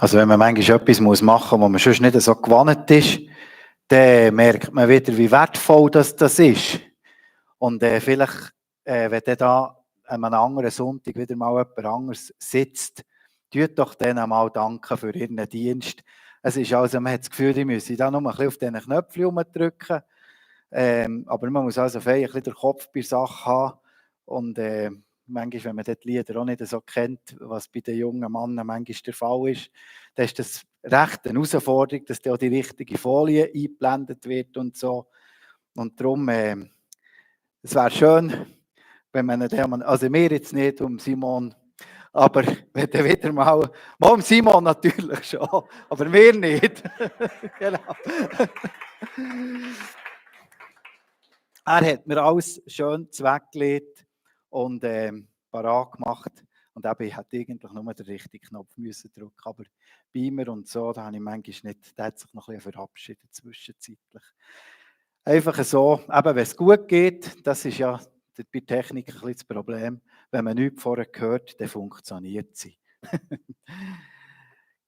Also wenn man manchmal etwas machen muss, wo man sonst nicht so gewohnt ist, dann merkt man wieder, wie wertvoll das ist. Und vielleicht, wenn dann da an einem anderen Sonntag wieder mal jemand anderes sitzt, tut doch denen mal danken für ihren Dienst. Es ist also, man hat das Gefühl, die müssen da nur ein bisschen auf diesen Knöpfchen rumdrücken. Aber man muss also ein bisschen den Kopf bei der Sache haben. Und manchmal, wenn man die Lieder auch nicht so kennt, was bei den jungen Männern manchmal der Fall ist, dann ist das recht eine Herausforderung, dass da auch die richtige Folie eingeblendet wird und so. Und darum, es wäre schön, wenn man dann, also mir jetzt nicht um Simon, aber wenn dann wieder mal um Simon natürlich schon, aber mir nicht. Genau. Er hat mir alles schön zuweggelegt und parat gemacht. Und eben, ich hätte eigentlich nur den richtigen Knopf müssen drücken. Aber Beamer und so, da habe ich manchmal nicht, der hat sich noch ein bisschen verabschiedet zwischenzeitlich. Einfach so, eben, wenn es gut geht, das ist ja bei Technik ein bisschen das Problem. Wenn man nichts vorher hört, dann funktioniert sie.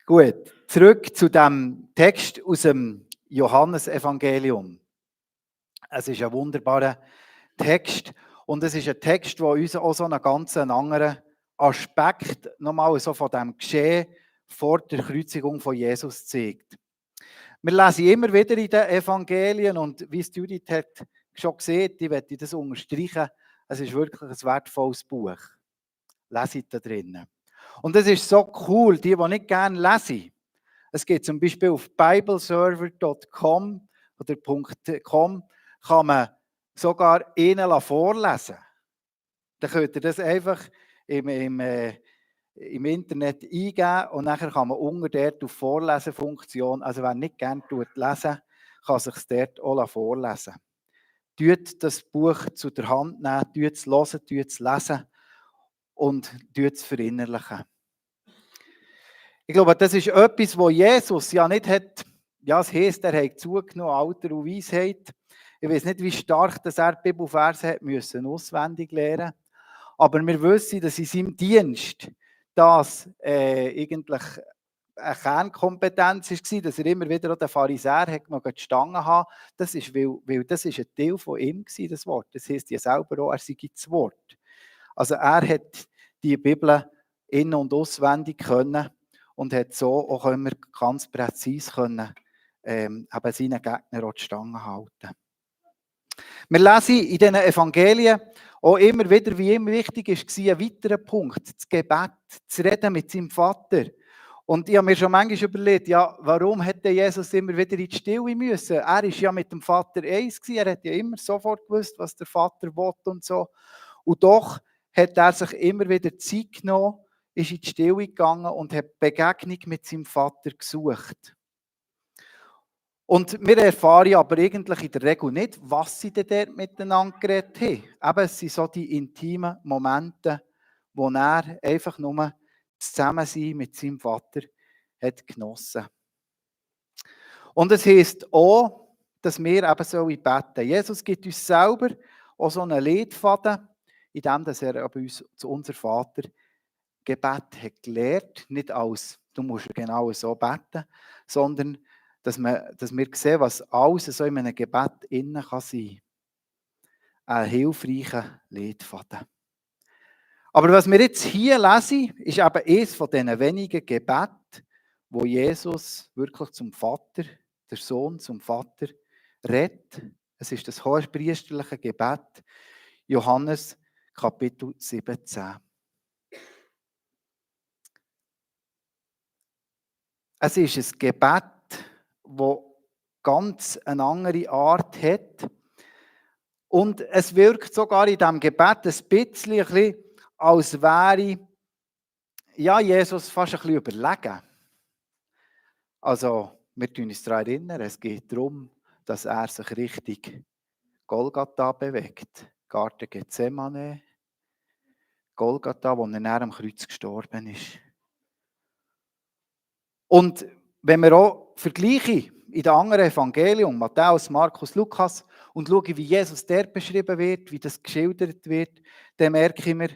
Gut, zurück zu dem Text aus dem Johannesevangelium. Es ist ein wunderbarer Text und es ist ein Text, der uns auch so einen ganz anderen Aspekt nochmal so von dem Geschehen vor der Kreuzigung von Jesus zeigt. Wir lesen immer wieder in den Evangelien und wie es Judith hat schon gesehen, ich werde das unterstreichen, es ist wirklich ein wertvolles Buch. Leset da drinnen. Und es ist so cool, die nicht gerne lesen. Es geht zum Beispiel auf bibleserver.com oder .com kann man sogar ihnen vorlesen. Dann könnt ihr das einfach im Internet eingeben und nachher kann man unter dort auf Vorlesefunktion, also wer nicht gerne lesen, kann sich es dort auch vorlesen. Tut das Buch zu der Hand nehmen, tut es hören, tut es lesen und tut es verinnerlichen. Ich glaube, das ist etwas, was Jesus ja nicht hat, ja, es heisst, er hat zugenommen, Alter und Weisheit. Ich weiß nicht, wie stark das er die Bibelverse hat müssen auswendig lernen. Aber wir wissen, dass in seinem Dienst das eigentlich eine Kernkompetenz war, dass er immer wieder auch den Pharisäer hat Stangen haben. Das ist, weil das ist ein Teil von ihm war, das Wort. Das heisst ja selber auch, er sei das Wort. Also er hat die Bibel in- und auswendig können und hat so auch immer ganz präzise können, eben seinen Gegner auch die Stangen halten. Wir lesen in diesen Evangelien auch immer wieder, wie ihm wichtig war, ein weiterer Punkt, das Gebet, zu reden mit seinem Vater. Und ich habe mir schon manchmal überlegt, ja, warum hätte Jesus immer wieder in die Stille müssen? Er war ja mit dem Vater eins, er hat ja immer sofort gewusst, was der Vater will und so. Und doch hat er sich immer wieder Zeit genommen, ist in die Stille gegangen und hat Begegnung mit seinem Vater gesucht. Und wir erfahren aber eigentlich in der Regel nicht, was sie denn dort miteinander geredet haben. Eben, es sind so die intimen Momente, wo er einfach nur das Zusammensein mit seinem Vater hat genossen. Und es heisst auch, dass wir eben so beten. Jesus gibt uns selber auch so einen Leitfaden, in dem dass er uns zu unser Vater Gebet hat gelehrt, nicht als du musst genau so beten, sondern dass wir sehen, was alles so in einem Gebet innen kann sein. Ein hilfreicher Leitfaden. Aber was wir jetzt hier lesen, ist eben eines von diesen wenigen Gebeten, wo Jesus wirklich zum Vater, der Sohn zum Vater, redet. Es ist das hohepriesterliche Gebet, Johannes Kapitel 17. Es ist ein Gebet, das ganz eine andere Art hat. Und es wirkt sogar in diesem Gebet ein bisschen, als wäre ja, Jesus fast ein bisschen überlegen. Also, wir erinnern uns daran, es geht darum, dass er sich Richtung Golgatha bewegt. Garten Gethsemane. Golgatha, wo er nach dem Kreuz gestorben ist. Und wenn wir auch vergleichen in den anderen Evangelien, Matthäus, Markus, Lukas, und schauen, wie Jesus dort beschrieben wird, wie das geschildert wird, dann merken wir,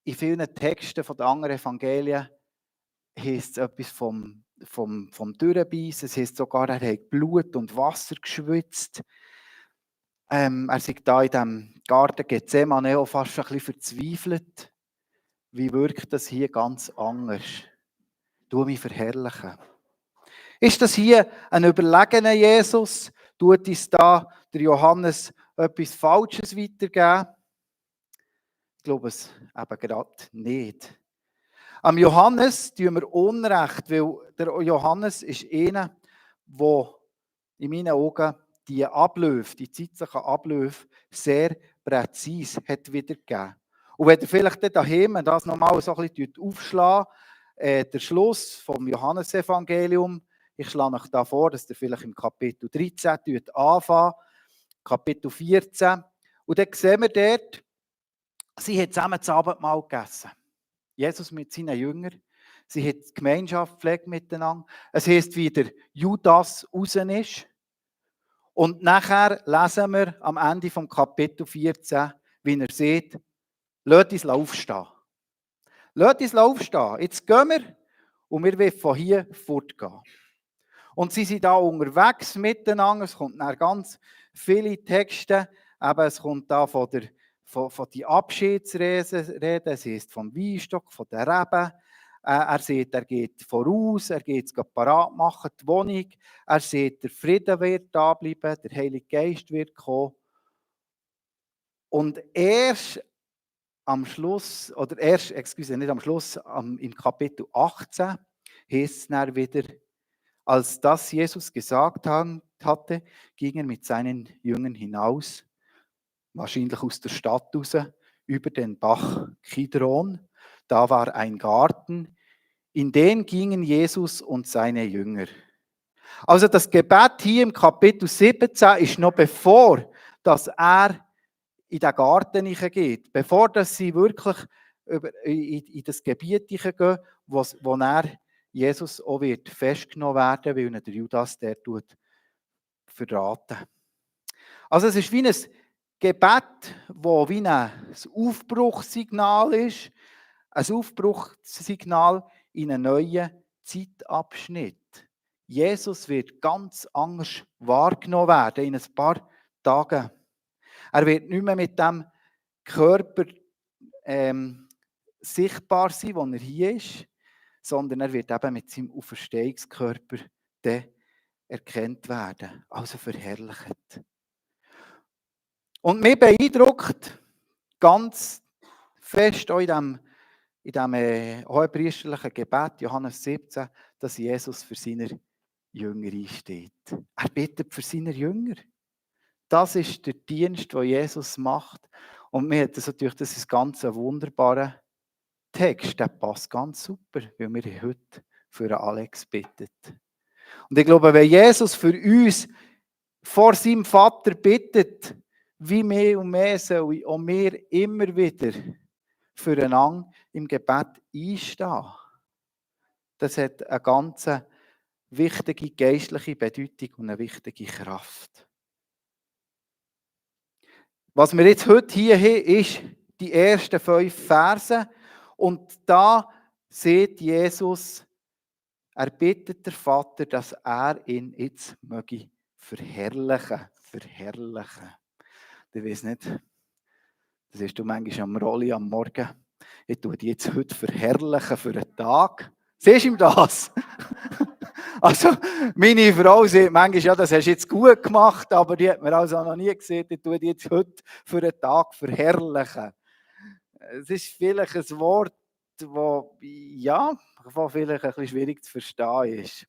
in vielen Texten von den anderen Evangelien heisst es etwas vom Durchbeissen. Es heisst sogar, er hat Blut und Wasser geschwitzt. Er sei da in diesem Garten Gethsemane auch fast ein bisschen verzweifelt. Wie wirkt das hier ganz anders? Du mich verherrlichen. Ist das hier ein überlegener Jesus? Tut uns da der Johannes etwas Falsches weitergeben? Ich glaube es eben gerade nicht. Am Johannes tun wir Unrecht, weil der Johannes ist einer, der in meinen Augen die Abläufe, die zeitlichen Abläufe sehr präzise hat wiedergegeben. Und wenn ihr vielleicht daheim das nochmal so ein bisschen aufschlagen, der Schluss vom Johannesevangelium, ich schlage euch da vor, dass ihr vielleicht im Kapitel 13 anfangen, Kapitel 14, und dann sehen wir dort, sie haben zusammen das Abendmahl gegessen. Jesus mit seinen Jüngern. Sie haben die Gemeinschaft gepflegt miteinander. Es heisst, wie der Judas raus ist. Und nachher lesen wir am Ende vom Kapitel 14, wie er sagt, lasst uns aufstehen. Lasst uns aufstehen. Jetzt gehen wir und wir wollen von hier fortgehen. Und sie sind da unterwegs miteinander. Es kommt dann ganz viele Texte. Eben, es kommt da von die Abschiedsrede, es heisst vom Weinstock, von der Reben. Er sagt, er geht voraus, er geht es parat machen, die Wohnung. Er sagt, der Frieden wird da bleiben, der Heilige Geist wird kommen. Und erst am Schluss, nicht am Schluss, im Kapitel 18, heißt es dann wieder, als das Jesus gesagt hatte, ging er mit seinen Jüngern hinaus, wahrscheinlich aus der Stadt raus, über den Bach Kidron. Da war ein Garten, in den gingen Jesus und seine Jünger. Also das Gebet hier im Kapitel 17 ist noch bevor, dass er in den Garten hineingeht, bevor dass sie wirklich in das Gebiet hineingehen, wo er Jesus auch wird festgenommen werden, weil ihn der Judas der verraten. Also es ist wie ein Gebet, das wie ein Aufbruchssignal ist, ein Aufbruchssignal in einen neuen Zeitabschnitt. Jesus wird ganz anders wahrgenommen werden in ein paar Tagen. Er wird nicht mehr mit dem Körper sichtbar sein, wo er hier ist, sondern er wird eben mit seinem Auferstehungskörper erkannt werden, also verherrlicht. Und mich beeindruckt ganz fest auch in diesem hohepriesterlichen Gebet, Johannes 17, dass Jesus für seine Jünger einsteht. Er bittet für seine Jünger. Das ist der Dienst, den Jesus macht. Und mir hat das natürlich, das ist ganz ein wunderbarer Text, der passt ganz super, weil wir heute für Alex bittet. Und ich glaube, wenn Jesus für uns vor seinem Vater bittet, wie mehr und mehr soll auch wir immer wieder füreinander im Gebet einstehen. Das hat eine ganz wichtige geistliche Bedeutung und eine wichtige Kraft. Was wir jetzt heute hier haben, ist die ersten 5 Verse. Und da sieht Jesus, er bittet der Vater, dass er ihn jetzt möge verherrlichen. Verherrlichen. Ich weiß nicht, das ist du manchmal am Rolli am Morgen. Ich tue die jetzt heute verherrlichen für einen Tag. Siehst du ihm das? Also, meine Frau sagt manchmal, ja, das hast du jetzt gut gemacht, aber die hat mir also noch nie gesehen, ich tue die jetzt heute für einen Tag verherrlichen. Es ist vielleicht ein Wort, das vielleicht ein bisschen schwierig zu verstehen ist.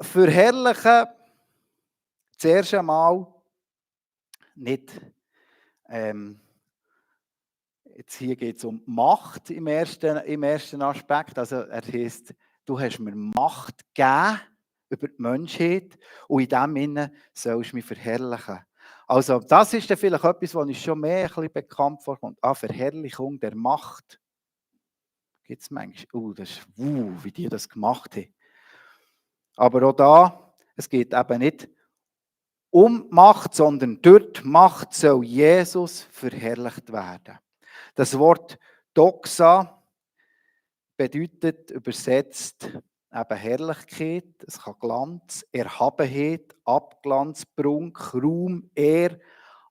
Verherrlichen, zuerst einmal nicht, jetzt hier geht es um Macht im ersten Aspekt, also er heisst, du hast mir Macht gegeben über die Menschheit und in dem Sinne sollst du mich verherrlichen. Also das ist dann vielleicht etwas, was uns schon mehr ein bisschen bekannt vorkommt. Verherrlichung der Macht. Gibt es manchmal, das ist wie die das gemacht haben. Aber auch da, es geht eben nicht um Macht, sondern durch die Macht soll Jesus verherrlicht werden. Das Wort Doxa bedeutet übersetzt eben Herrlichkeit, es kann Glanz, Erhabenheit, Abglanz, Prunk, Ruhm, Ehr,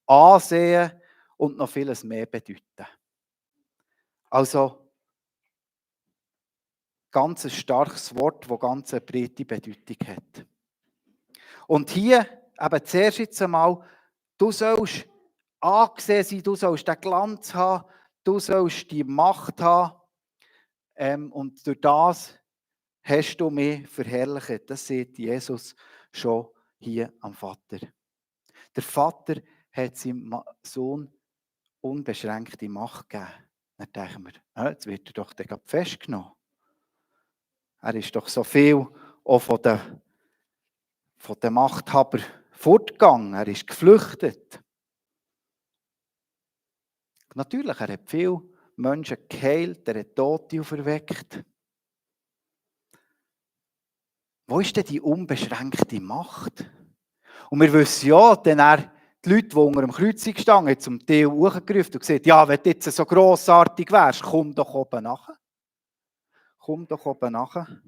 Ansehen und noch vieles mehr bedeuten. Also ganz ein starkes Wort, das ganz eine breite Bedeutung hat. Und hier eben zuerst jetzt einmal, du sollst angesehen sein, du sollst den Glanz haben, du sollst die Macht haben und durch das hast du mich verherrlicht. Das sieht Jesus schon hier am Vater. Der Vater hat seinem Sohn unbeschränkte Macht gegeben. Dann denken wir, jetzt wird er doch dann festgenommen. Er ist doch so viel auch von den Machthabern fortgegangen. Er ist geflüchtet. Natürlich, er hat viele Menschen geheilt, er hat Tote auferweckt. Wo ist denn die unbeschränkte Macht? Und wir wissen ja, denn er die Leute, die unter dem Kreuzig standen, hat zum Teil hochgerufen und gesagt, ja, wenn du jetzt so grossartig wärst, komm doch oben nachher. Komm doch oben nachher.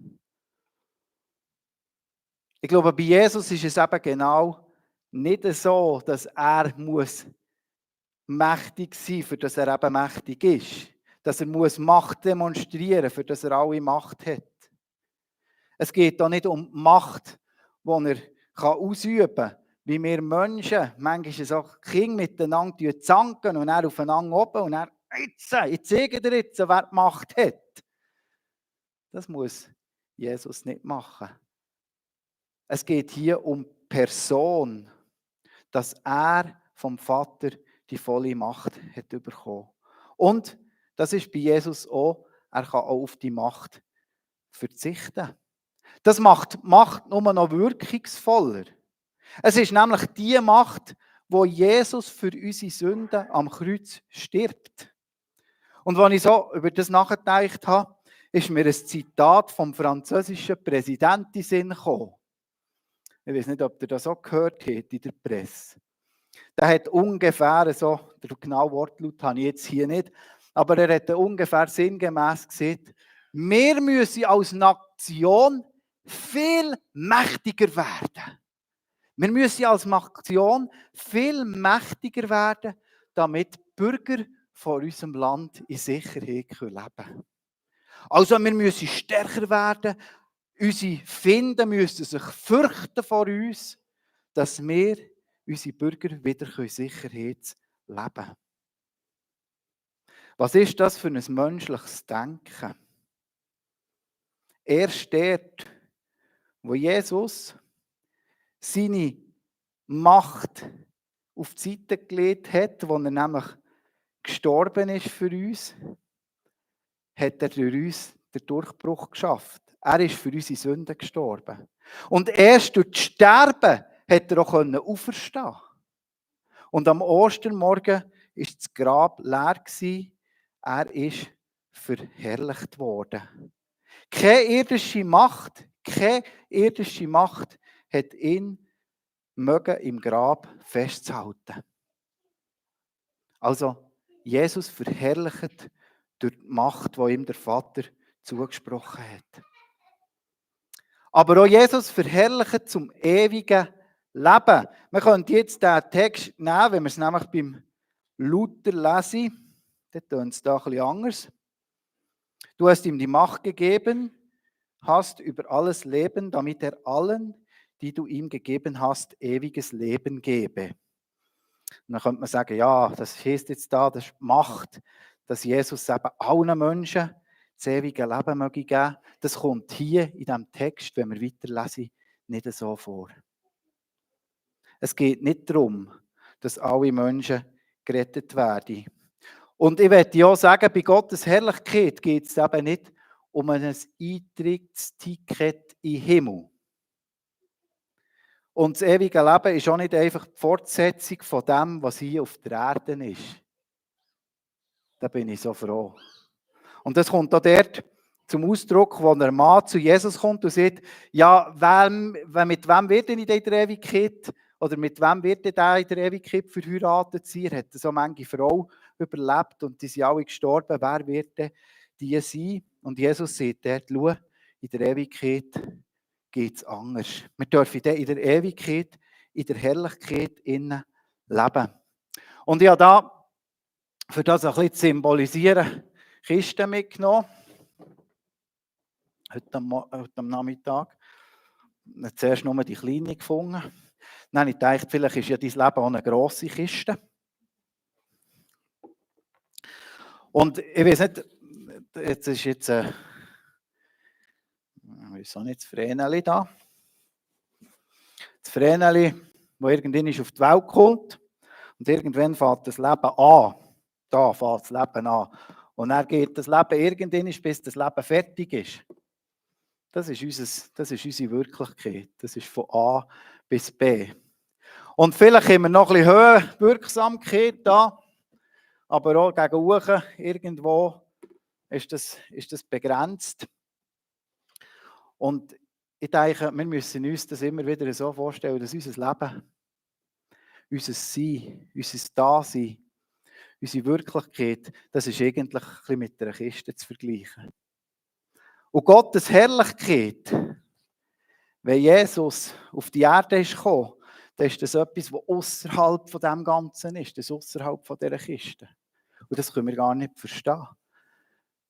Ich glaube, bei Jesus ist es eben genau nicht so, dass er mächtig sein muss, für das er eben mächtig ist. Dass er Macht demonstrieren muss, für das er alle Macht hat. Es geht hier nicht um Macht, die er ausüben kann, wie wir Menschen manchmal so Kinder miteinander zanken und dann aufeinander oben und dann, ich zeige dir jetzt, wer die Macht hat. Das muss Jesus nicht machen. Es geht hier um Person, dass er vom Vater die volle Macht hat bekommen. Und das ist bei Jesus auch, er kann auch auf die Macht verzichten. Das macht die Macht nur noch wirkungsvoller. Es ist nämlich die Macht, wo Jesus für unsere Sünden am Kreuz stirbt. Und als ich so über das nachgedacht habe, ist mir ein Zitat vom französischen Präsidenten in den Sinn gekommen. Ich weiß nicht, ob ihr das auch gehört habt in der Presse. Der hat ungefähr so, der genaue Wortlaut habe ich jetzt hier nicht, aber er hat ungefähr sinngemäß gesagt, wir müssen als Nation viel mächtiger werden. Wir müssen als Nation viel mächtiger werden, damit die Bürger von unserem Land in Sicherheit leben können. Also wir müssen stärker werden, unsere Finden müssen sich fürchten vor uns, dass wir unsere Bürger wieder Sicherheit leben können. Was ist das für ein menschliches Denken? Erst dort, wo Jesus seine Macht auf die Seite gelegt hat, wo er nämlich gestorben ist für uns, hat er durch uns den Durchbruch geschafft. Er ist für unsere Sünden gestorben. Und erst durch das Sterben hat er auch auferstehen. Und am Ostermorgen war das Grab leer. Er ist verherrlicht worden. Keine irdische Macht hat ihn im Grab festzuhalten. Also, Jesus verherrlicht durch die Macht, die ihm der Vater zugesprochen hat. Aber auch Jesus verherrlicht zum ewigen Leben. Man könnte jetzt diesen Text nehmen, wenn wir es nämlich beim Luther lesen, dann tönt es da ein bisschen anders. Du hast ihm die Macht gegeben, hast über alles Leben, damit er allen, die du ihm gegeben hast, ewiges Leben gebe. Und dann könnte man sagen, ja, das heisst jetzt da, das ist die Macht, dass Jesus eben allen Menschen das ewige Leben möge geben. Das kommt hier in diesem Text, wenn wir weiterlesen, nicht so vor. Es geht nicht darum, dass alle Menschen gerettet werden. Und ich möchte ja auch sagen, bei Gottes Herrlichkeit geht es eben nicht um ein Eintrittsticket in den Himmel. Und das ewige Leben ist auch nicht einfach die Fortsetzung von dem, was hier auf der Erde ist. Da bin ich so froh. Und das kommt auch dort zum Ausdruck, wo der Mann zu Jesus kommt und sagt, ja, mit wem wird denn in der Ewigkeit, oder mit wem wird der in der Ewigkeit verheiratet sein? Er hat so manche Frau überlebt und die sind alle gestorben. Wer wird denn die sein? Und Jesus sagt dort, schau, in der Ewigkeit geht es anders. Wir dürfen in der Ewigkeit, in der Herrlichkeit innen leben. Und ich habe da, für das ein bisschen zu symbolisieren, Kisten mitgenommen. Heute am Nachmittag. Ich habe zuerst nur die kleine gefunden. Dann habe ich gedacht, vielleicht ist ja dein Leben auch eine grosse Kiste. Und ich weiß nicht, jetzt ist ich weiß auch nicht, das Vreneli da. Das Vreneli, das irgendwann auf die Welt kommt und irgendwann fängt das Leben an. Da fängt das Leben an. Und dann geht das Leben irgendwann, bis das Leben fertig ist. Das ist unsere Wirklichkeit. Das ist von A bis B. Und vielleicht haben wir noch ein bisschen höhere Wirksamkeit da, aber auch gegen oben irgendwo ist das begrenzt. Und ich denke, wir müssen uns das immer wieder so vorstellen, dass unser Leben, unser Sein, unser Dasein, unsere Wirklichkeit, das ist eigentlich ein bisschen mit einer Kiste zu vergleichen. Und Gottes Herrlichkeit, wenn Jesus auf die Erde ist gekommen, dann ist das etwas, was außerhalb von dem Ganzen ist, das ist außerhalb von dieser Kiste. Und das können wir gar nicht verstehen.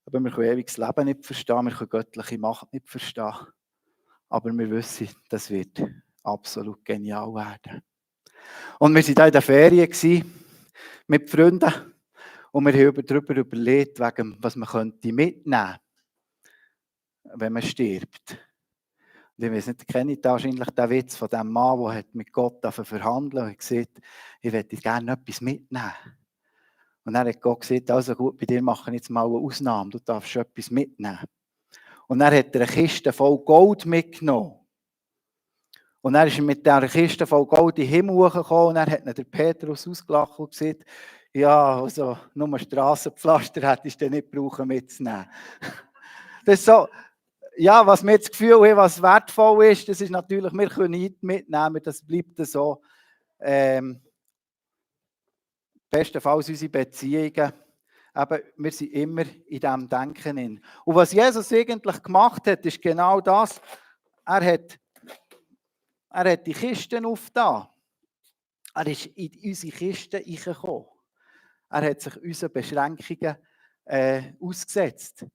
Aber wir können ewiges Leben nicht verstehen, wir können göttliche Macht nicht verstehen. Aber wir wissen, das wird absolut genial werden. Und wir waren da in der Ferien mit Freunden und wir haben darüber überlegt, was man mitnehmen könnte, wenn man stirbt. Und ich weiss nicht, kennt ihr wahrscheinlich den Witz von dem Mann, der mit Gott verhandeln und gesagt, ich möchte gerne etwas mitnehmen. Und dann hat Gott gesagt, also gut, bei dir mache ich jetzt mal eine Ausnahme, du darfst etwas mitnehmen. Und dann hat er eine Kiste voll Gold mitgenommen. Und dann ist er mit dieser Kiste voll Gold in den Himmel hochgekommen und dann hat ihn der Petrus ausgelacht und gesagt, ja, also nur Strassenpflaster hättest du nicht brauchen mitzunehmen. Das ist so, ja, was wir das Gefühl haben, was wertvoll ist, das ist natürlich, wir können nicht mitnehmen, das bleibt so. Bestenfalls unsere Beziehungen. Aber wir sind immer in diesem Denken. Und was Jesus eigentlich gemacht hat, ist genau das. Er hat die Kisten aufgetan. Er ist in unsere Kisten hineingekommen. Er hat sich unseren Beschränkungen ausgesetzt.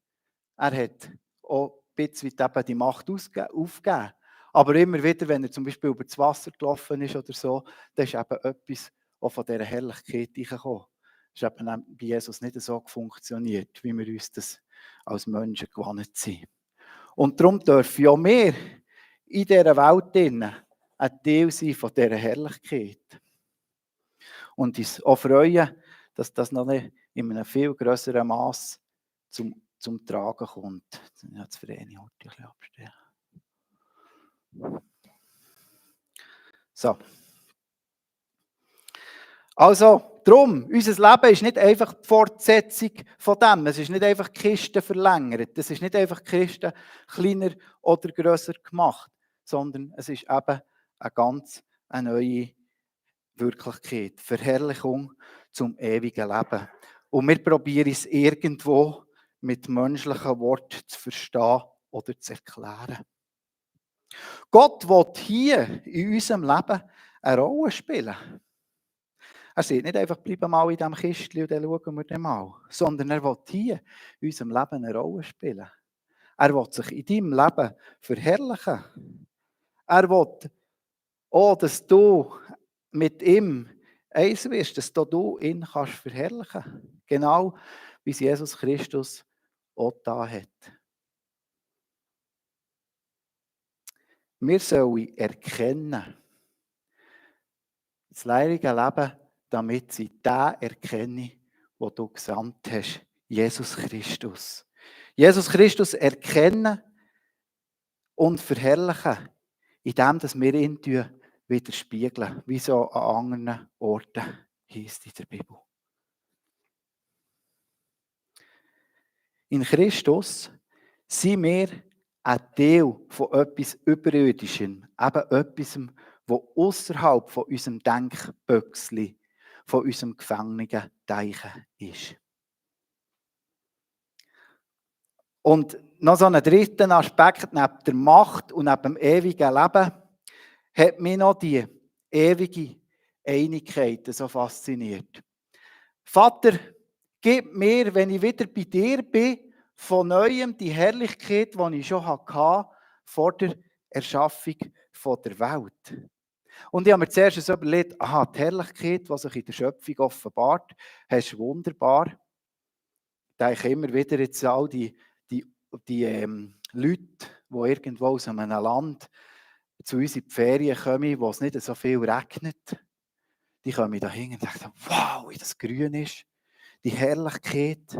Er hat auch ein bisschen eben die Macht aufgegeben. Aber immer wieder, wenn er zum Beispiel über das Wasser gelaufen ist oder so, dann ist eben etwas auch von dieser Herrlichkeit hineingekommen. Das hat eben bei Jesus nicht so funktioniert, wie wir uns das als Menschen gewohnt sind. Und darum dürfen auch wir in dieser Welt ein Teil sein von dieser Herrlichkeit. Und uns auch freuen, dass das noch in einem viel grösseren Maß zum Tragen kommt. Ich habe das Verein heute ein bisschen abstellen. So. Also, darum, unser Leben ist nicht einfach die Fortsetzung von dem. Es ist nicht einfach die Kiste verlängert. Es ist nicht einfach die Kiste kleiner oder grösser gemacht, sondern es ist eben eine neue Wirklichkeit. Verherrlichung zum ewigen Leben. Und wir probieren es irgendwo mit menschlichen Worten zu verstehen oder zu erklären. Gott will hier in unserem Leben eine Rolle spielen. Er sagt nicht einfach, bleib mal in diesem Kistchen und dann schauen wir dann mal. Sondern er will hier in unserem Leben eine Rolle spielen. Er will sich in deinem Leben verherrlichen. Er will auch, dass du mit ihm eins wirst, dass du ihn kannst verherrlichen. Genau wie es Jesus Christus auch da hat. Wir sollen erkennen, das leidliche Leben, damit sie den erkennen, den du gesandt hast, Jesus Christus. Jesus Christus erkennen und verherrlichen, indem wir ihn widerspiegeln, wie so an anderen Orten heisst in der Bibel. In Christus sind wir ein Teil von etwas Überirdischem, eben etwas, das außerhalb von unserem Denkböckchen, von unserem gefangenen Denken ist. Und noch so einen dritten Aspekt neben der Macht und neben dem ewigen Leben hat mich noch die ewige Einigkeit so fasziniert. Vater, gib mir, wenn ich wieder bei dir bin, von Neuem die Herrlichkeit, die ich schon hatte, vor der Erschaffung der Welt. Und ich habe mir zuerst so überlegt, aha, die Herrlichkeit, die sich in der Schöpfung offenbart, ist wunderbar. Ich denke immer wieder jetzt all die Leute, die irgendwo aus einem Land zu uns in die Ferien kommen, wo es nicht so viel regnet. Die kommen da hin und denken, wow, wie das grün ist, die Herrlichkeit.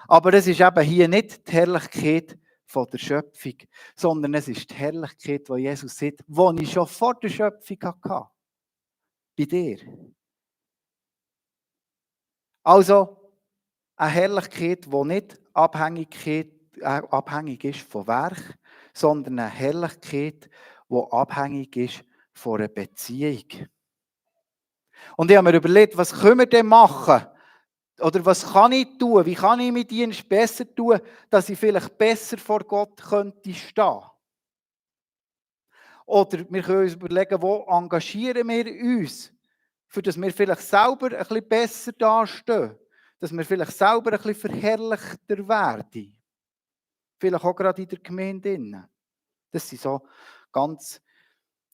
Aber es ist eben hier nicht die Herrlichkeit von der Schöpfung, sondern es ist die Herrlichkeit, die Jesus sieht, die ich schon vor der Schöpfung hatte. Bei dir. Also eine Herrlichkeit, die nicht abhängig ist von Werk, sondern eine Herrlichkeit, die abhängig ist von einer Beziehung. Und ich habe mir überlegt, was können wir denn machen? Oder was kann ich tun? Wie kann ich meinen Dienst besser tun, dass ich vielleicht besser vor Gott könnte stehen? Oder wir können uns überlegen, wo engagieren wir uns, für dass wir vielleicht selber ein bisschen besser dastehen, dass wir vielleicht selber ein bisschen verherrlichter werden. Vielleicht auch gerade in der Gemeinde. Das sind so ganz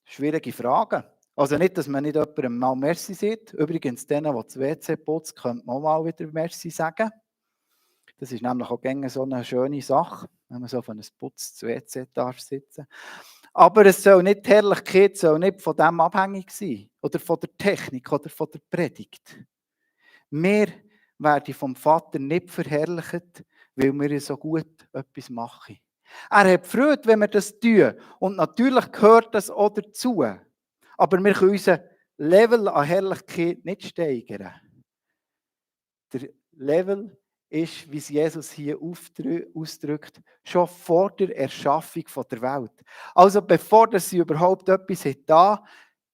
schwierige Fragen. Also nicht, dass man nicht jemandem mal Merci sagt. Übrigens, denen, die das WC putzen, könnte man mal wieder Merci sagen. Das ist nämlich auch gerne so eine schöne Sache, wenn man so auf einem putztes WC darf sitzen. Aber es soll nicht, die Herrlichkeit soll nicht von dem abhängig sein. Oder von der Technik oder von der Predigt. Wir werden vom Vater nicht verherrlicht, weil wir so gut etwas machen. Er hat Freude, wenn wir das tun. Und natürlich gehört das auch dazu. Aber wir können unseren Level an Herrlichkeit nicht steigern. Der Level ist, wie es Jesus hier ausdrückt, schon vor der Erschaffung der Welt. Also bevor sie überhaupt etwas da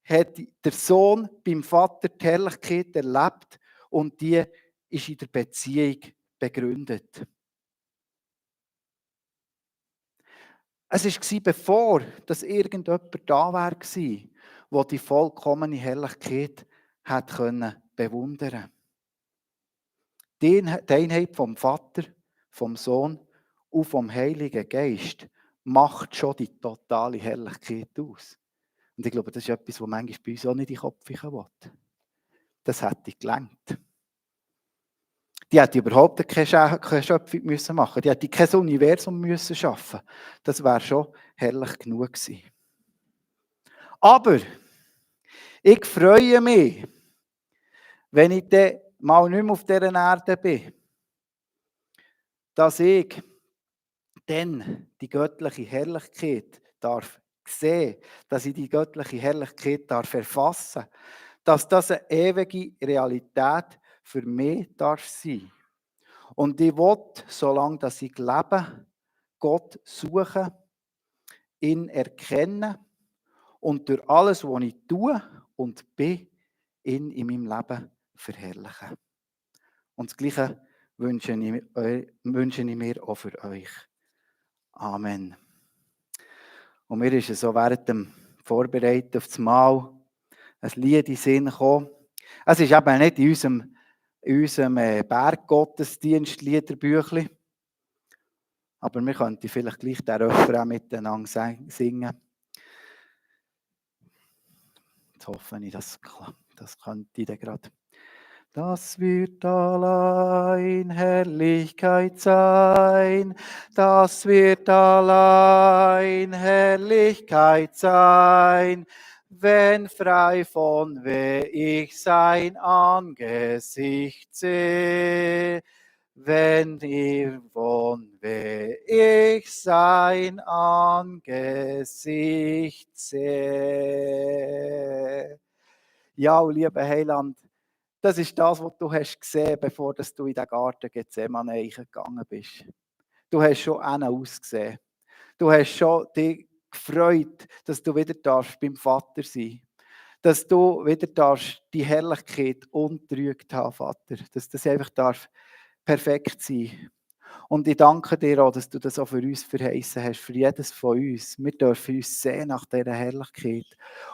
hat der Sohn beim Vater die Herrlichkeit erlebt und die ist in der Beziehung begründet. Es war, bevor dass irgendjemand da war, der die vollkommene Herrlichkeit hat bewundern konnte. Die Einheit vom Vater, vom Sohn und vom Heiligen Geist macht schon die totale Herrlichkeit aus. Und ich glaube, das ist etwas, was manchmal bei uns auch nicht in den Kopf will. Das hätte gelangt. Die hätte überhaupt keine Schöpfung müssen machen. Die hätte kein Universum müssen schaffen. Das wäre schon herrlich genug gewesen. Aber ich freue mich, wenn ich dann mal nicht mehr auf dieser Erde bin, dass ich dann die göttliche Herrlichkeit darf sehen, dass ich die göttliche Herrlichkeit darf erfassen, dass das eine ewige Realität für mich darf sein. Und ich will, solange dass ich lebe, Gott suchen, ihn erkennen und durch alles, was ich tue und bin, ihn in meinem Leben verherrlichen. Und das Gleiche wünsche ich mir auch für euch. Amen. Und mir ist es so während dem Vorbereiten auf das Mahl ein Lied in den Sinn gekommen. Es ist eben nicht in unserem Berggottesdienst-Liederbüchlein, aber wir könnten vielleicht gleich den Refrain miteinander singen. Jetzt hoffe ich, das könnte ich dann gerade. Das wird allein Herrlichkeit sein, das wird allein Herrlichkeit sein, wenn frei von Weh ich sein Angesicht sehe, wenn von Weh ich sein Angesicht sehe. Ja, lieber Heiland, das ist das, was du hast gesehen, bevor du in den Garten Gethsemane gegangen bist. Du hast schon ausgesehen. Du hast schon dich gefreut, dass du wieder beim Vater sein darfst. Dass du wieder die Herrlichkeit untrügt haben, Vater. Dass das einfach perfekt sein darf. Und ich danke dir auch, dass du das auch für uns verheißen hast, für jedes von uns. Wir dürfen uns sehen nach dieser Herrlichkeit.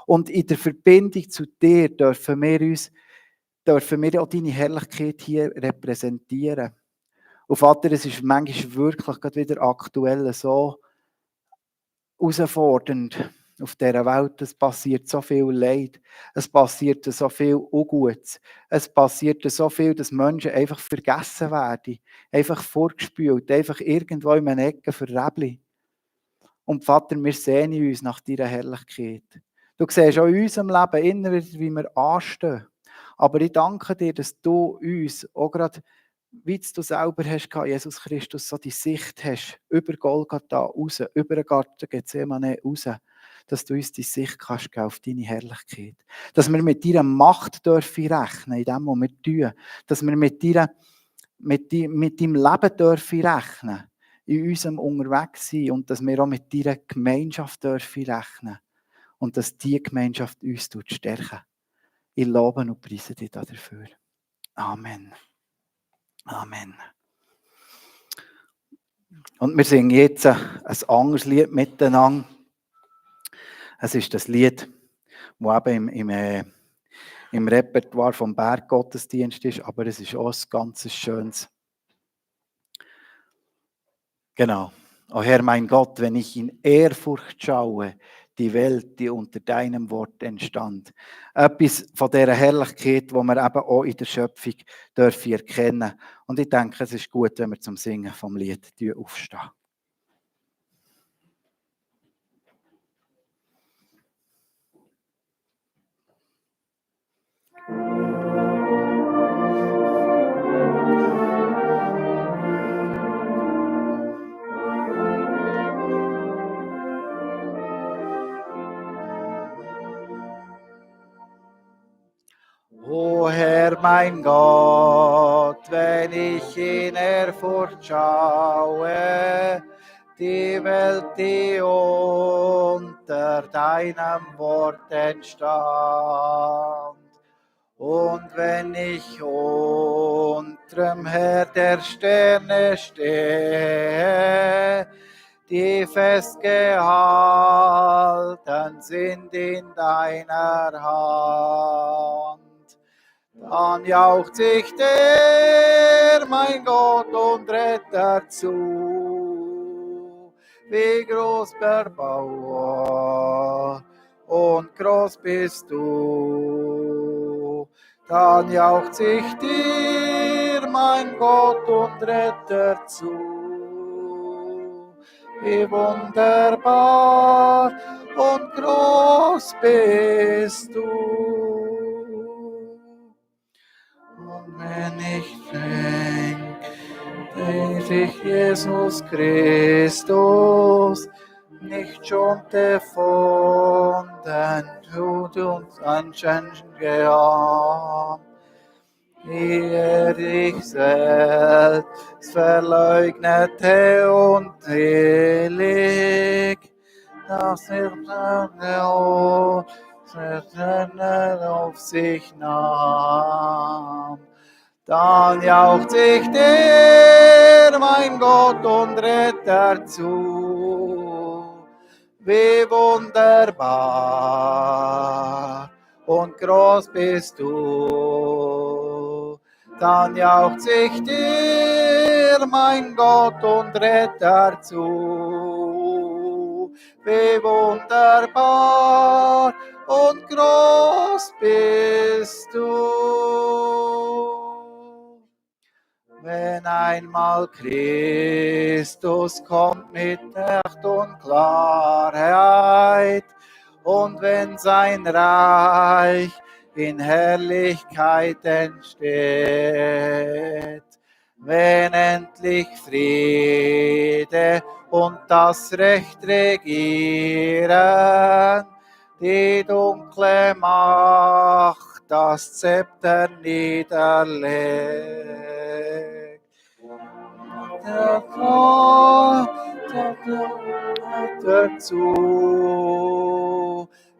Und in der Verbindung zu dir dürfen wir auch deine Herrlichkeit hier repräsentieren. Und Vater, es ist manchmal wirklich gerade wieder aktuell so herausfordernd auf dieser Welt. Es passiert so viel Leid. Es passiert so viel Ungutes. Es passiert so viel, dass Menschen einfach vergessen werden. Einfach vorgespült. Einfach irgendwo in einer Ecke verrebeln. Und Vater, wir sehnen uns nach deiner Herrlichkeit. Du siehst auch in unserem Leben immer wieder, wie wir anstehen. Aber ich danke dir, dass du uns auch gerade, wie du selber hast, Jesus Christus, so die Sicht hast, über Golgatha raus, über den Garten Gethsemane raus, dass du uns die Sicht kannst geben auf deine Herrlichkeit. Dass wir mit deiner Macht dürfen rechnen, in dem, was wir tun. Dass wir mit deinem Leben dürfen rechnen, in unserem Unterwegssein und dass wir auch mit deiner Gemeinschaft dürfen rechnen. Und dass diese Gemeinschaft uns stärken. Ich lobe und preise dich dafür. Amen. Amen. Und wir singen jetzt ein anderes Lied miteinander. Es ist das Lied, das eben im Repertoire vom Berggottesdienst ist, aber es ist auch ein ganz schönes. Genau. O Herr, mein Gott, wenn ich in Ehrfurcht schaue, die Welt, die unter deinem Wort entstand. Etwas von dieser Herrlichkeit, die wir eben auch in der Schöpfung dürfen erkennen. Und ich denke, es ist gut, wenn wir zum Singen vom Lied aufstehen. O Herr, mein Gott, wenn ich in Ehrfurcht schaue, die Welt, die unter deinem Wort entstand. Und wenn ich unterm Herr der Sterne stehe, die festgehalten sind in deiner Hand, dann jauchzt sich der, mein Gott und Retter zu. Wie groß der Bauer und groß bist du. Dann jauchzt sich dir, mein Gott und Retter zu. Wie wunderbar und groß bist du. Und wenn ich denke, dich Jesus Christus nicht schonte von den Tod uns Anschein gehabt, wie dich selbst verleugnete und selig, dass er auf sich nahm. Dann jauchzt sich der, mein Gott und Retter zu. Wie wunderbar und groß bist du. Dann jauchzt sich dir, mein Gott und Retter zu. Wie wunderbar und groß bist du. Wenn einmal Christus kommt mit Licht und Klarheit und wenn sein Reich in Herrlichkeit entsteht, wenn endlich Friede und das Recht regieren, die dunkle Macht das Zepter niederlegt. Der Gott dazu,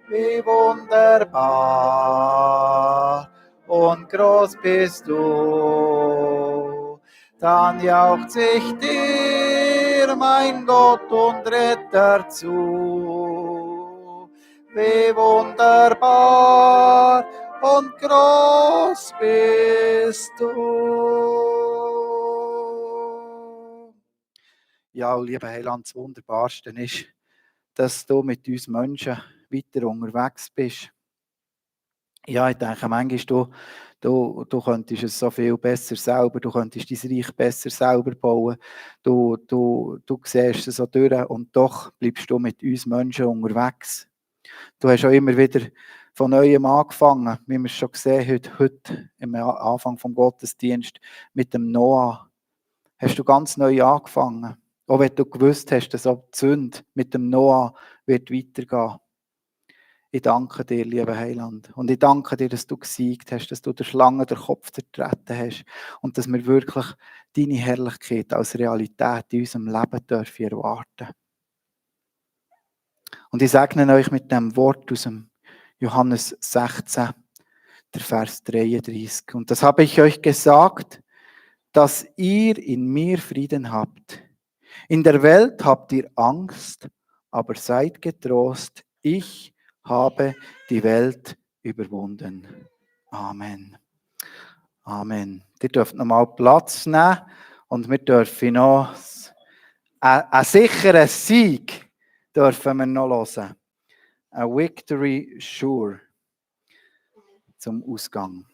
wie wunderbar und groß bist du. dann jaucht sich dir, mein Gott und Retter, zu. Wie wunderbar und groß bist du. Ja, lieber Heiland, das Wunderbarste ist, dass du mit uns Menschen weiter unterwegs bist. Ja, ich denke, manchmal, du könntest es so viel besser selber, du könntest dein Reich besser selber bauen. Du siehst es so durch und doch bleibst du mit uns Menschen unterwegs. Du hast auch immer wieder von Neuem angefangen, wie wir es schon gesehen haben, heute am Anfang vom Gottesdienst mit dem Noah. Hast du ganz neu angefangen. Auch wenn du gewusst hast, dass auch die Sünde mit dem Noah wird weitergehen. Ich danke dir, lieber Heiland. Und ich danke dir, dass du gesiegt hast, dass du der Schlange den Kopf zertreten hast und dass wir wirklich deine Herrlichkeit als Realität in unserem Leben dürfen erwarten. Und ich segne euch mit dem Wort aus dem Johannes 16, der Vers 33. Und das habe ich euch gesagt, dass ihr in mir Frieden habt. In der Welt habt ihr Angst, aber seid getrost, ich habe die Welt überwunden. Amen. Amen. Ihr dürft nochmal Platz nehmen und wir dürfen noch einen sicheren Sieg dürfen wir noch hören. A victory sure zum Ausgang.